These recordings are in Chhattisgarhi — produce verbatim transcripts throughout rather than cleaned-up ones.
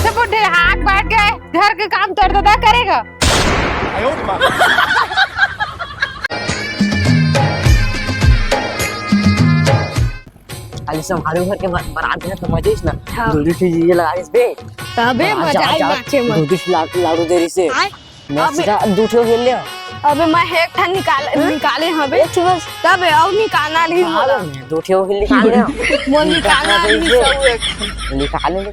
कैसे बुढ़े हाथ बैठ गए, घर के काम तोर ददा करेगा। अली संभालू घर के बर-, बारात घर तो मजे ना। हाँ। दू दू ठो डीजे लगा दिस बे। तबे बारात मजा जाओ, आई जाओ। नाचे में। दू दू ठो ला-, लाडू दे रही से। आय। मैं अबे सीधा दू ठो खेल ले। अबे मैं एक ठन निकाल, हम्म? निकाले हबे। एक ठो बस। तबे अउ निकालना नहीं हाँ, होला। मैं दू ठो खेल निकाल ले। मोर निकालना निकालना नहीं चाहिए। सब एक ठन। निकाल ले।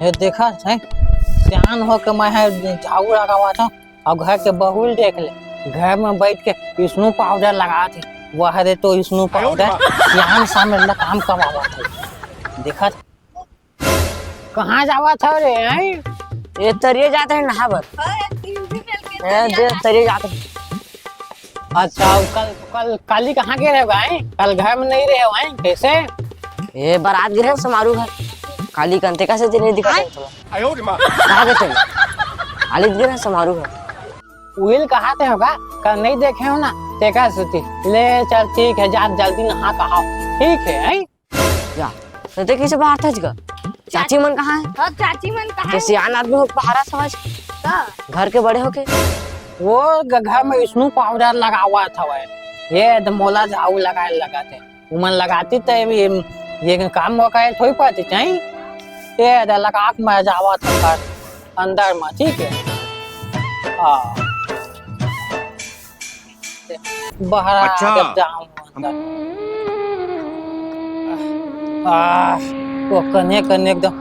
ये देखा है, सियान हो के मैं है झाड़ू लगावा था। अब घर के बहू ल देख ले, घर में बैठ के स्नो पाउडर लगात हे। वह रे तो स्नो पाउडर सियान सामने ला काम करवावत हे। देखत कहाँ जावत हव रे, हैं? ये तरिया जात हे नहा बर। ए, दे, तरिया जात हे। अच्छा, कल, कल, काली कहाँ गे रहे भाई? कल घर में नहीं रहे भाई, कैसे? ए, बारात गे रहे समारू घर। काली कंते का से दिन नहीं दिखा तोला। कहाँ गए थे? आलित गिरा समारू है। उहिल कहा थे होगा, कल नहीं देखे हो ना, तेका सुती। ले चल ठीक है, जा जल्दी नहा कहा। ठीक है, हैं? जा। तो देख कैसे बाहर था जगह। चाची मन कहाँ है? अब चाची मन कहाँ है? कैसे आन आदमी हो बाहर समझ? का? घर के बड़े हो के? वो ग-, घर में स्नो पाउडर लगावा था वह। ये द-, मोला झाऊ लगाए लगा थे। उमन लगाती त ये, ये काम वो करे थोड़ी पड़ती चाहिए। ये दे लगा के मैं जावा था कर अंदर में, ठीक है? हाँ। बहरा अच्छा। जब जाऊँ अंदर। आ, वो कने कने एकदम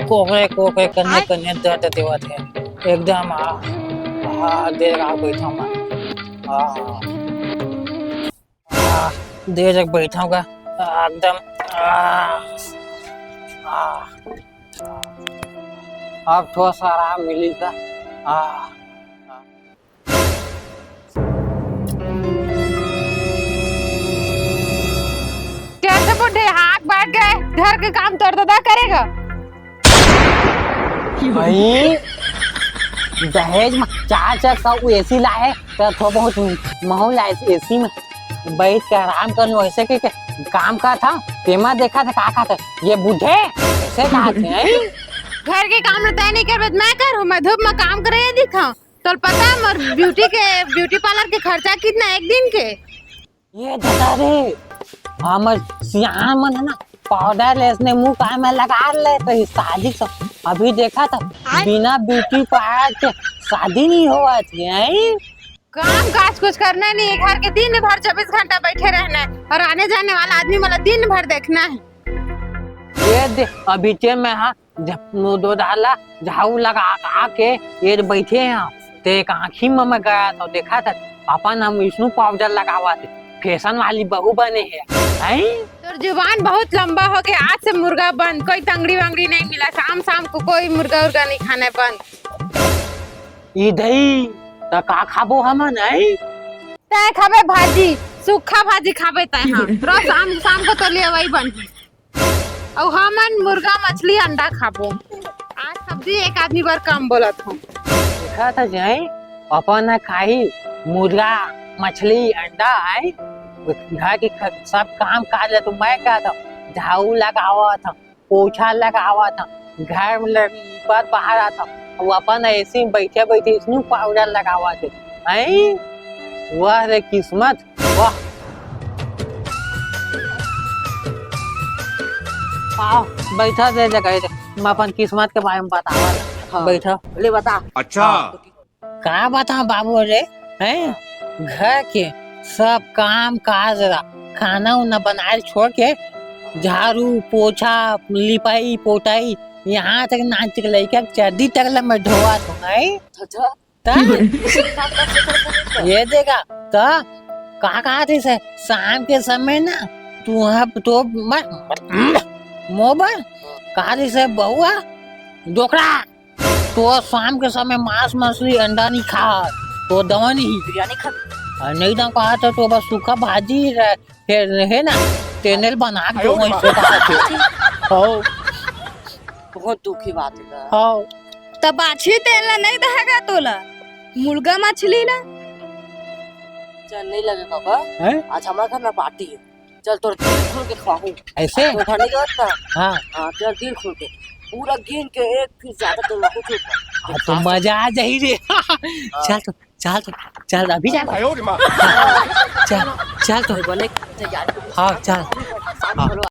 कोकरे कोकरे कने कने दर्द देवत है। एकदम आ, आ, देर आ बैठा मैं। आ। आ, दे जग बैठा होगा, आ, एकदम, आ, आ, अब थोड़ा सा आराम मिली का। आ, कैसे बुढ़े हाथ बैठ गए, घर के काम तोर ददा करेगा। भाई, दहेज में चार चार का वो एसी लाए, तो थोड़ा बहुत महू लाए एसी में बैठ के आराम कर लो। ऐसे के, के काम का था, तेमा देखा था, का, का था, ये बुढ़े ऐसे कहा थे, हैं? घर के काम में तय नहीं करबे, मैं करूँ, मैं धूप में काम करे, ये दिखा। तो पता है, मोर ब्यूटी के, ब्यूटी पार्लर के खर्चा कितना एक दिन के? ये दादा रे, हमर सियान मन है ना, पाउडर ले इसने मुंह कान में लगा ले, तो इस शादी से अभी देखा था, आय। बिना ब्यूटी पार्लर के शादी नहीं होवत हे, हैं? काम काज कुछ करना नहीं है, घर के दिन भर चौबीस घंटा बैठे रहना है और आने जाने वाला आदमी वाला दिन भर देखना है। ये दे, अभी ते मैं हाँ, जब दो डाला झाड़ू लगा, लगा के ये बैठे हैं, ते एक आँखी में मैं गया था, देखा था, अपन हम विष्णु पाउडर लगावा थे, फैशन वाली बहू बने हैं, हैं? तोर जुबान बहुत लंबा हो गया, आज से मुर्गा बंद, कोई तंगड़ी वंगड़ी नहीं मिला, शाम शाम को कोई मुर्गा उर्गा नहीं खाना है, बंद। ई दही, त का खाबो हमन, हैं? तै खाबे भाजी, सूखा भाजी खाबे तै, हाँ। रोज शाम, शाम को तो ले वही बन। अउ हमन मुर्गा, मछली, अंडा खाबो। आज सब्जी एक आदमी बर कम बोलत हूँ। देखा था जाए, अपन ह खाही मुर्गा, मछली, अंडा, आए घर के ख-, सब काम काज ल तो मैं करत हूँ, झाड़ू लगावत हूँ, पोछा लगावत हूँ, घर में लग-, पर बाहर आत हूँ, वो अपन एसी में बैठे बैठे इसनु पाउडर लगावत है, हैं? वाह रे किस्मत, वाह। आओ, बैठा दे जगह दे। मैं अपन किस्मत के बारे में बतावा ला। हाँ। बैठा। ले बता। अच्छा। हाँ। का बताओ बाबू रे, हैं? घर के सब काम काज ला, खाना उना बनाए छोड़ के, झाड़ू, पोछा, लिपाई, पोताई, यहाँ तक नाच के लइका के चड्डी तक ला मैं धोवत हूँ, हैं? अच्छा। त? ये देखा, त का कहा थे से, शाम के समय ना, तू यहाँ तो मैं, मोबर, कहा थे से, बहुआ, डोकरा, तो शाम के समय मांस, मछली, अंडा नहीं खा, तो दवा नहीं। बिरयानी खा। और नहीं तो कहा था, तो बस सूखा भाजी रहे, फिर है ना, तेनेल बना के आयो वहीं रे से कहा थे। हो। बहुत दुखी बात है। हो। तब बाछी तेल ला नहीं दहेगा तोला, मुर्गा मछली ना। चल, नहीं लगे बाबा। हैं? आज हमारे घर ना पार्टी है। चल, तोर दिल खोल के खवाहूँ। ऐसे? तो घर नहीं जावत ना? हाँ। हाँ, चल, दिल खोल के। पूरा गिन के एक फीस ज्यादा तो कुछ होता। हाँ, तो मजा आ जाही रे। चल तो, चल तो, चल अभी चल। चल, चल तो। बोले यार, हाँ, चल। हाँ।